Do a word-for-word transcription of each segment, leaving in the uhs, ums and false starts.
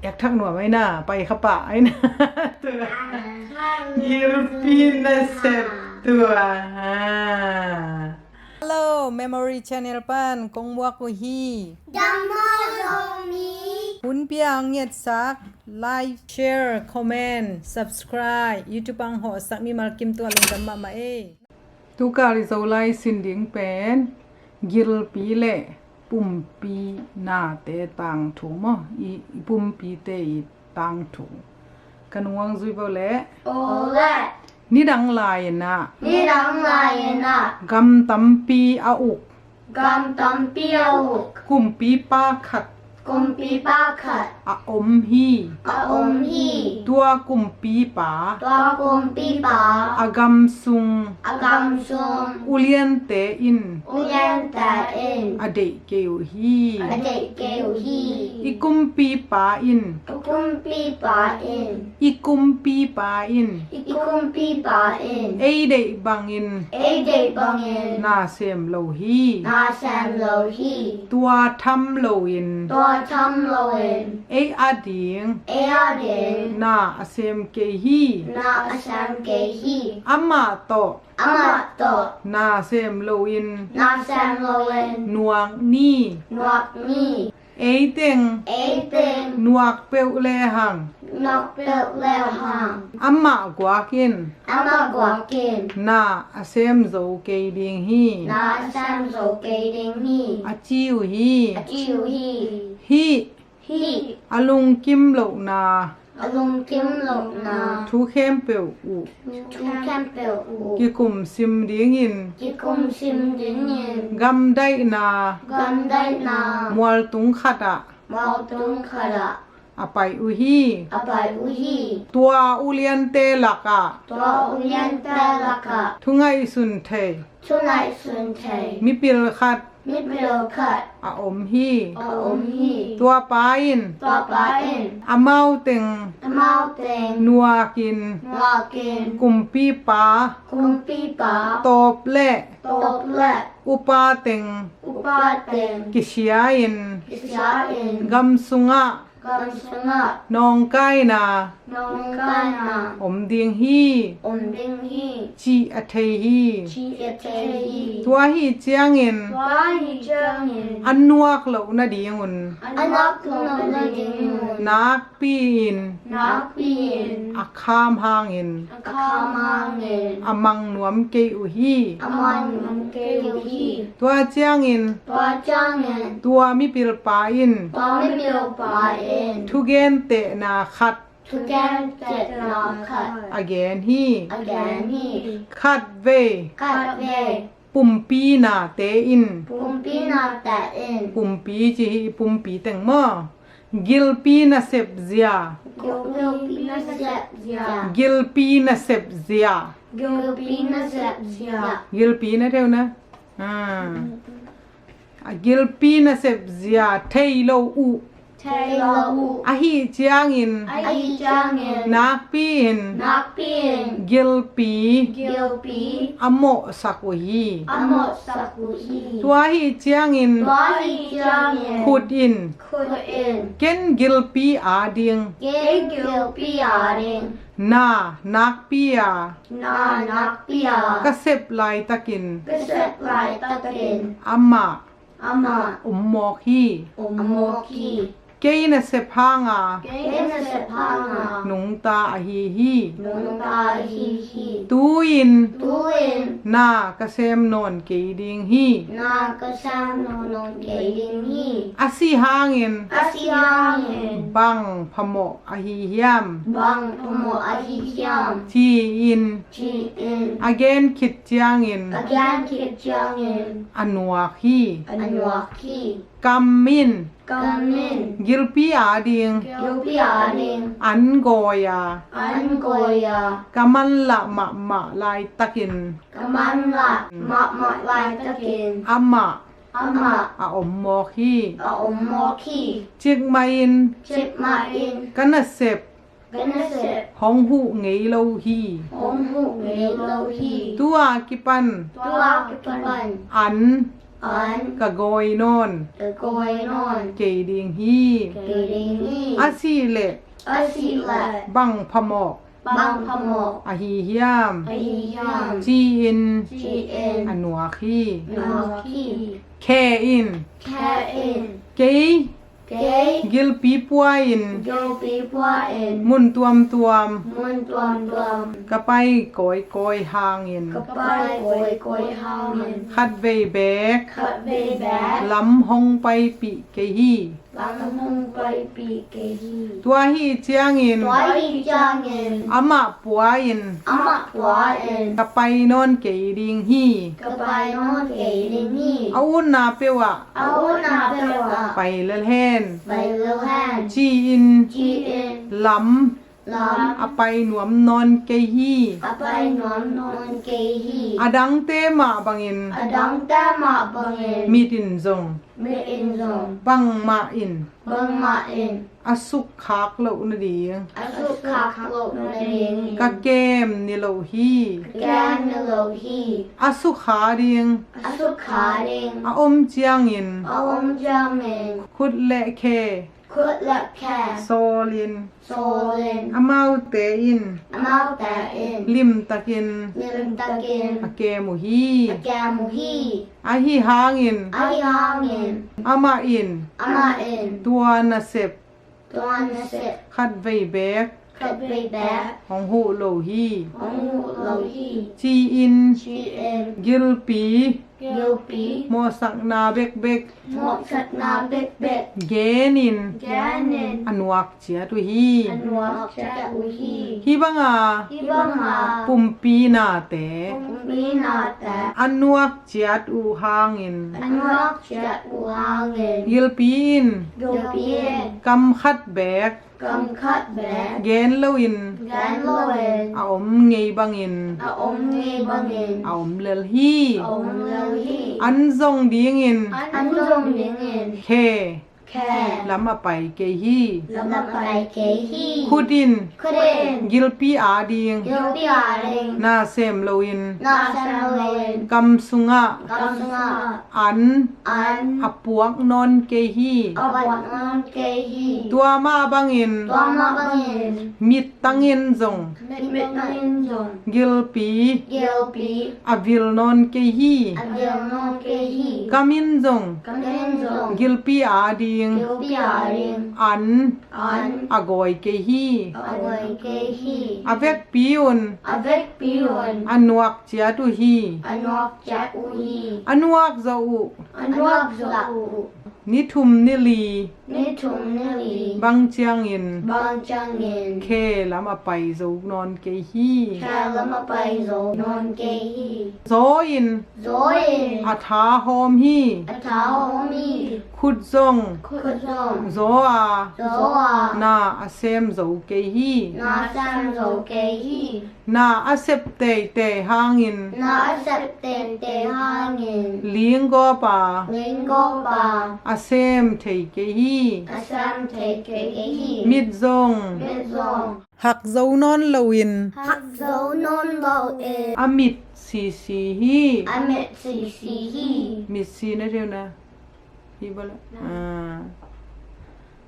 Ek thak nuam ai na, pai kha pah ai na. Tua. Gilpi nasep tua. Ha. Hello, Memory Channel pan kong muak uh hi. Dam maw Zomi? Hun pia ang ngetsak, like, share, comment, subscribe, YouTube ang hawhsak mimal kim tua lungdam mahmah ei. Tukal i Zolai sin ding pen gilpi le pumpi nate tangthu maw? I, i pumpite i tangthu. Ka nungwang zui bo le. Ole. Nidang lai-in ah. Nidang lai-in ah. Gam tampi a uk. Gam tampi a uk. Kumpipa khat. Kumpipa khat. A om hi. A om hi. Tua kumpipa. Tua kumpipa. A gam sung. A gam sung. Uliante in. Uliante in. A deih kei uh hi. A deih kei uh hi. I kumpipa in. I kumpipa in. I kumpipa in. I kumpipa in. Ei deih bangin. Ei deih bangin. Na sem lo hi. Na sem lo hi. Tua tham loin. Tua tham loin. Ei ading. Ei ading. Na a sem kei hi. Na a sem kei hi. Amah tawh. Amah tawh. Na sem loin. Na sem loin. Nuak ni. Nuak ni. Eiteng. Eiteng. Nuak peuh lehang. Nuak peuh lehang. Amah guakin. Amah guakin. Na a sem zo kei ding hi. Na a sem zo kei ding hi. A ci uh hi. A ci uh hi. Hih. Hih. A lungkim lohna. A lungkim lohna. Thu khempeuh uh. Thu khempeuh uh. Kikum sim dingin. Kikum sim dingin. Gamdaihna. Gamdaihna. Mualtung khatah. Mualtung khatah. A pai uh hi. A pai uh hi. Tua uliante lakah. Tua uliante lakah. Thu ngaihsun thei. Thu ngaihsun thei. Mipil khat. Mipil khat. A om hi. A om hi. Tua pa in. Tua pa in. Amau teng. Amau teng. Nuakin. Nuakin. Kumpipa. Kumpipa. Tawp le. Tawp le. Upa teng. Upa teng. Kisia in. Kisia in. Gam sungah. Gam sungah. Nawngkaina. Nawngkaina. Om ding hi. Om ding hi. Cih a thei hi. Cih a thei hi. Tua hi ciangin. Tua hi ciangin. A nuak loh nadingun. A nuak loh nadingun. Nakpi in. Nakpi in. A kham hangin. A kham hangin. A mang nuam kei uh hi. A mang nuam kei uh hi. Tua ciangin. Tua ciangin. Tua mipilpa in. Tua mipilpa in. Thugentehna khat. Thugentehna khat. A gen hi. A gen hi. Khatvei. Khatvei. Pumpi nate in. Pumpi nate in. Pumpi ci hi, pumpi teng maw? Gilpi nasep zia. Gilpi nasep zia. Gilpi nasep zia. Gilpi nasep zia. Gilpi na theu na. Ah. A gilpi nasep zia thei lo uh. Thei lo uh. Ahih ciangin. Ahih ciangin. Nakpi in. Nakpi in. Gilpi. Gilpi. A mawhsak uh hi. A mawhsak uh hi. Tua ahih ciangin. Tua ahih ciangin. Khut in. Khut in. Ken gilpi ading. Ken gilpi ading. Na nakpi a. Na nakpi a. Ka sep laitakin. Ka sep laitakin. Amah. Amah. Om mawk hi. Om mawk hi. Kei nasep hanga. Kei nasep hanga. Nungta ahi hi. Nungta ahi hi. Tu-in. Tu-in. Na ka sem nawn kei ding hi. Na ka sem nawn kei ding hi. A si hangin. A si hangin. Bang phamawh ahi hiam. Bang phamawh ahi hiam. Ci-in. Ci-in. A gen khit ciangin. A gen khit ciangin. A nuak hi. A nuak hi. Kam in. Kam in. Gilpi ading. Gilpi ading. An gawi a. An gawi a. Ka manlah mahmah laitakin. Ka manlah mahmah laitakin. Amah. Amah. A om mawk hi. A om mawk hi. Cikmah in. Cikmah in. Ka nasep. Ka nasep. Hong huh ngei lo hi. Hong huh ngei lo hi. Tu-a kipan. Tu-a kipan. An. an ka gawi nawn ka gawi nawn kei ding hi. Kei ding hi. A sih leh a sih leh bang phamawh bang phamawh ahi hiam? Ahi hiam? Ci-in ci-in a nuak hi. Nuak hi. Khe in khe in kei kei gilpi pua-in gilpi pua-in mun tuamtuam mun tuamtuam ka pai kawikawi hangin ka pai kawikawi hangin khatvei beek khatvei beek lam hong paipih kei hi. Lam hong paipih kei hi. Tua hi ciangin tua hi ciangin amah pua-in amah pua-in ka pai nawn kei ding hi. Ka pai nawn kei ding hi. A utna peuhah a utna peuhah pai lel hen pai lel hen ci-in ci-in lam lam a pai nuam nawn kei hi. A pai nuam nawn kei hi. A dangte mah bangin a dangte mah bangin mit in zong mit in zong bangmah in bangmah in a sukkhak loh nading a sukkhak loh nading ka kem ni lo hi. Ka kem ni lo hi. A sukha ding a sukha ding a om ciangin a om ciangin khut le khe khut le khe sawlin sawlin amaute in amaute in limtakin limtakin a kem uh hi. A kem uh hi. Ahi hangin ahi hangin amah in amah in tua nasep tua nasep khatvei beek khatvei beek hong huh lo hi. Hong huh lo hi. Ci-in ci-in gilpi gilpi mawhsakna bekbek mawhsakna bekbek genin genin a nuak ciat uh hi. A nuak ciat uh hi. Hih banga hih banga pumpi nate pumpi nate a nuak ciat uh hangin a nuak ciat uh hangin gilpi in gilpi in kam khat beek kam khat beek gen loin gen loin a om ngei bangin a om ngei bangin a om lel hi. A om lel hi. An zong dingin an zong dingin khe khe lam a pai kei hi. Lam a pai kei hi. Khut in khut in gilpi ading gilpi ading na sem loin na sem loin kam sungah kam sungah an an a puak nawn kei hi. A puak nawn kei hi. Tua mah bangin tua mah bangin mittangin zong mit mittangin zong gilpi gilpi a vil nawn kei hi. A vil nawn kei hi. Kam in zong kam in zong gilpi ading gilpi ading an an a gawi kei hi. A gawi kei hi. A vekpi un a vekpi un a nuak ciat uh hi. A nuak ciat uh hi. A nuak zawh uh a nuak zawh uh ni thum ni li ni thum ni li bang ciangin bang ciangin khe lam a pai zo nawn kei hi. Khe lam a pai zo nawn kei hi. Zaw in zaw in a tha hawm hi. A tha hawm hi. Khut zong khut zong zaw a zaw a na a sem zo kei hi. Na sem zo kei hi. Na a sep teitei hangin na a sep teitei hangin linggawp a linggawp a a sem thei kei hi. A sem thei kei hi. Mit zong mit zong hak zo nawn loin hak zo nawn loin a mit sisi hi. A mit sisi hi. Mit si na theu na hi bala.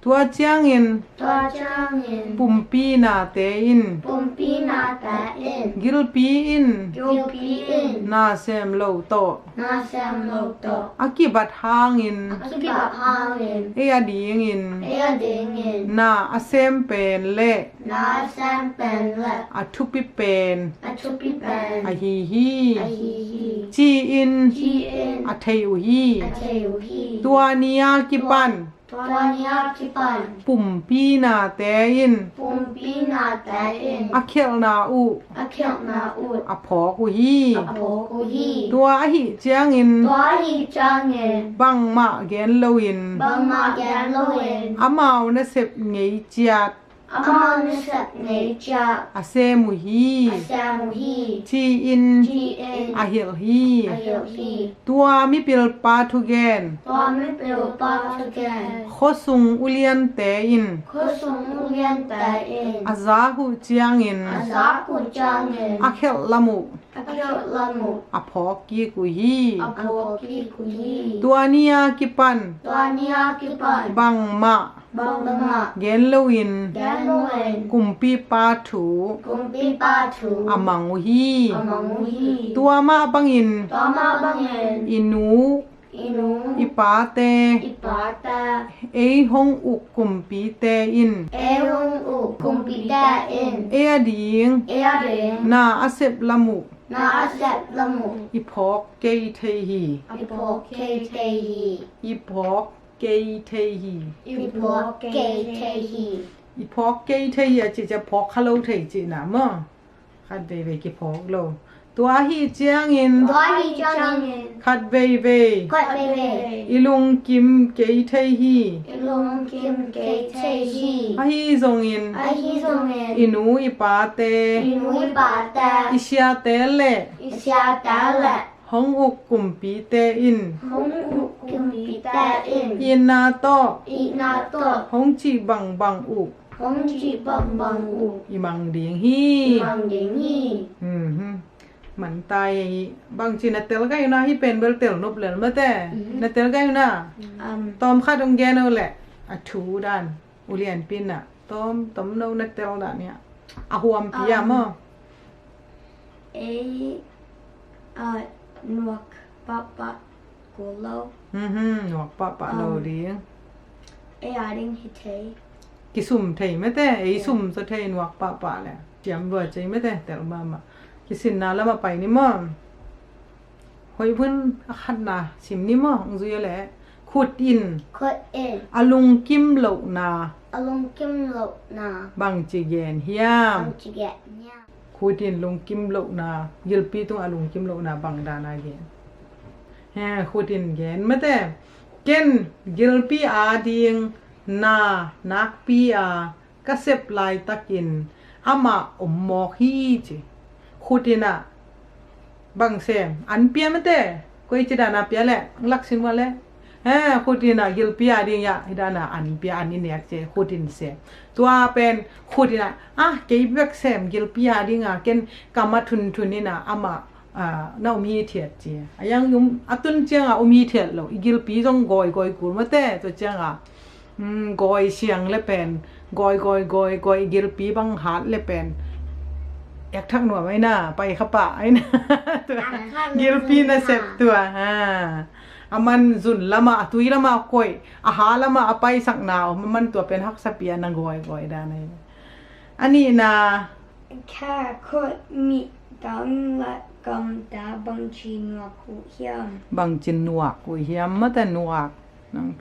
Tua ciangin tua ciangin pumpi nate in pumpi nate in gilpi in gilpi in na sem lo tawh na sem lo tawh a kibat hangin a kibat hangin ei a dingin ei a dingin na a sem pen le na a sem pen le a thupi pen a thupi pen ahi hi. Ahi hi. Ci-in ci-in a thei uh hi. A thei uh hi. Tua ni a kipan tua ni a kipan pumpi nate in pumpi nate in a khialhna uh a khialhna uh a phawk uh hi. A phawk uh hi. Tua ahi ciangin tua ahi ciangin bangmah gen loin bangmah gen loin amau nasep ngei ciat Amau nasep ngei ciat a sem uh hi, a sem uh hi, ci-in, ci-in a hilh hi. A hilh hi. Tua mipilpa thugen, tua mipilpa thugen, khuasung uliante in, khuasung uliante in a zak uh ciangin, a zak uh ciangin a khelh lam uh, a khelh lam uh, a phawk kik uh hi. A phawk kik uh hi. Tua ni-a kipan, tua ni-a kipan bangmah, bangmah gen loin, gen loin kumpipa thu, kumpipa thu a mang uh hi. A mang uh hi. Tua mah bangin, tua mah bangin i nu, i nu, i pate, i pate, ei hong uk kumpite in, ei hong uk kumpite in ei ading, ei ading na a sep lam uh, na a sep lam uh i phawk kei thei hi. I phawk kei thei hi. I phawk kei thei hi. I phawk kei thei hi. I phawk kei thei hi a cih ciang phawk kha lo thei cihna maw? Khat veivei kiphawk lo. Tua ahih ciangin, tua ahih ciangin khat veivei, khat veivei i lungkim kei thei hi. I lungkim kei thei hi. Ahi zongin, ahi zongin i nu i pate, i nu i pate, i siate le, i siate le hong uk kumpite in, hong uk kumpite in itna tawh, itna tawh hong cih bangbang uh, hong cih bangbang uh i mang ding hi. I mang ding hi. Mhm. Man ta hi. Bangci na tel gai uh na, hih pen bel tel nop lel mate. Mhm. Na tel gai uh na. Um, tawm khat hong gen uh leh a thu dan. Ulianpi in ah tawm, tawm no na tel dan hi a. A huampi a maw? Ei, a, nuak pahpah kul lo. Mhm, nuak pahpah lo ding. Ei ading hi thei. Kisum thei mate, ei sum zaw thei nuak pahpah le. Ciam lua cei mate, tel mahmah. Kisinna lamah pai ni maw? Hoih vun a khatna sim ni maw, hong zui a leh. Khut in, khut in a lungkim lohna, a lungkim lohna bangci gen hiam? Bangci gen hiam? Khut in lungkim lohna, gilpi tungah lungkim lohna bang dana gen? He, khut in gen mate. Ken gilpi ading na nakpi a ka sep laitakin amah om mawk hi ci. Khut in ah bang sem, an pia mate. Koi ci dana pia leh, laksin ua leh. He, khut in ah gilpi ading ah hih dana an pia, an i nek ci, khut in sem. Tua pen khut in ah, ah, kei bek sem, gilpi ading ah ken kam a thunthun in ah amah, ah, na om hithiat ci. A yang um, a tun ciangah om hithiat lo, i gilpi zong gawigawi kul mate, tua ciangah. Hmm, gawi siang le pen, gawi, gawi, gawi, gawi, gilpi bang hat le pen. Ek thak nuam ai na, pai kha pah ai na. Tua, gilpi nasep tua, ha. A man zun lamah, a tui lamah koih, a ha lamah a paisakna om, a man tua pen haksa pi a na gawi, gawi dan ai. A nihna. Kha khut mittang le kam ta bangci nuak uh hiam? Bangci nuak uh hiam, mate nuak. Nang.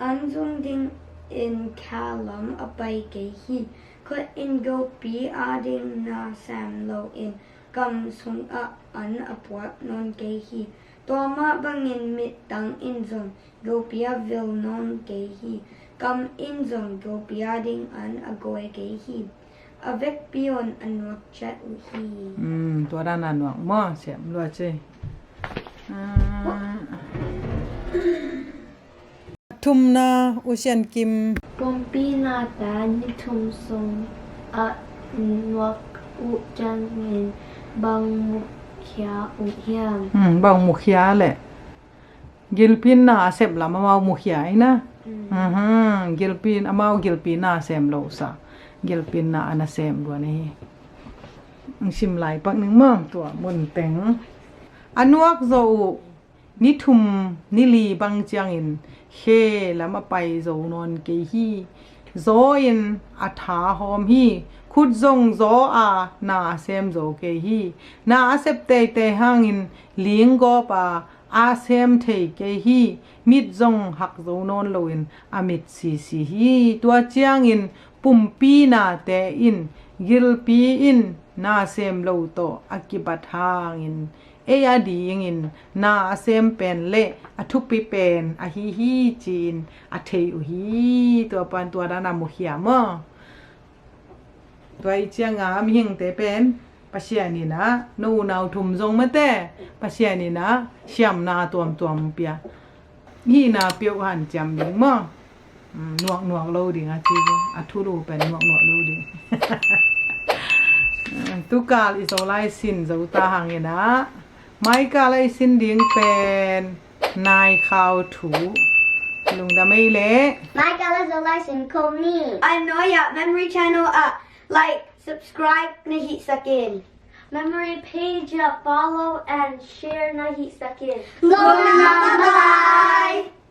An zung dingin kha lam a pai kei hi. Khut in gopi ading na sem loin kam sungah an a puak nawn kei hi. Tua mah bangin mittang in zong gopi a vil nawn kei hi. Kam in zong gopi ading an a gawi kei hi. A vekpi un a nuak ciat uh hi. Hmm, tua dan a nuak maw, siam lua ci. Ah. Thumna, U Sian Kim. Pumpi nate ni thum sungah nuak uh ciangin bang mukhia uh hiam? Hmm, bang mukhia leh. Gilpi in na a sep lam amau mukhia ai na. Mm. Mhm. Gilpi in amau gilpi na sem lo sa. Gilpi in na a na sem lua na hi. Sim lai pak ning maw, tua mun teng. A nuak zo uh ni thum ni li bang ciangin khe lam a pai zo nawn kei hi. Zaw in a tha hawm hi. Khut zong zaw a na a sem zo kei hi. Na a sep teitei hangin ling gawp a a sem thei kei hi. Mit zong hak zo nawn loin a mit sisi hi. Tua ciangin pumpi nate in gilpi in na sem lo tawh a kibat hangin ei adingin na a sem pen le a thupi pen ahi hi ci-in a thei uh hi. Tua pan tua dan a mukhia maw. Tua i cianga mihingte pen Pasian in ah no unau thum zong mate Pasian in ah siamna tuamtuam pia, hihna peuh hanciam ding maw. Nuaknuak lo ding a ci, a thulu pen nuaknuak lo ding. Tukal i Zolai sin zo ta hangin ah maikal a i sin ding pen nai khau thu. Lungdam ei leh maikal a Zolai sin khawm ni. A nuai ah Memory Channel ah like, subscribe na hihsak in. Memory page ah follow and share na hihsak in. Lungdam bye.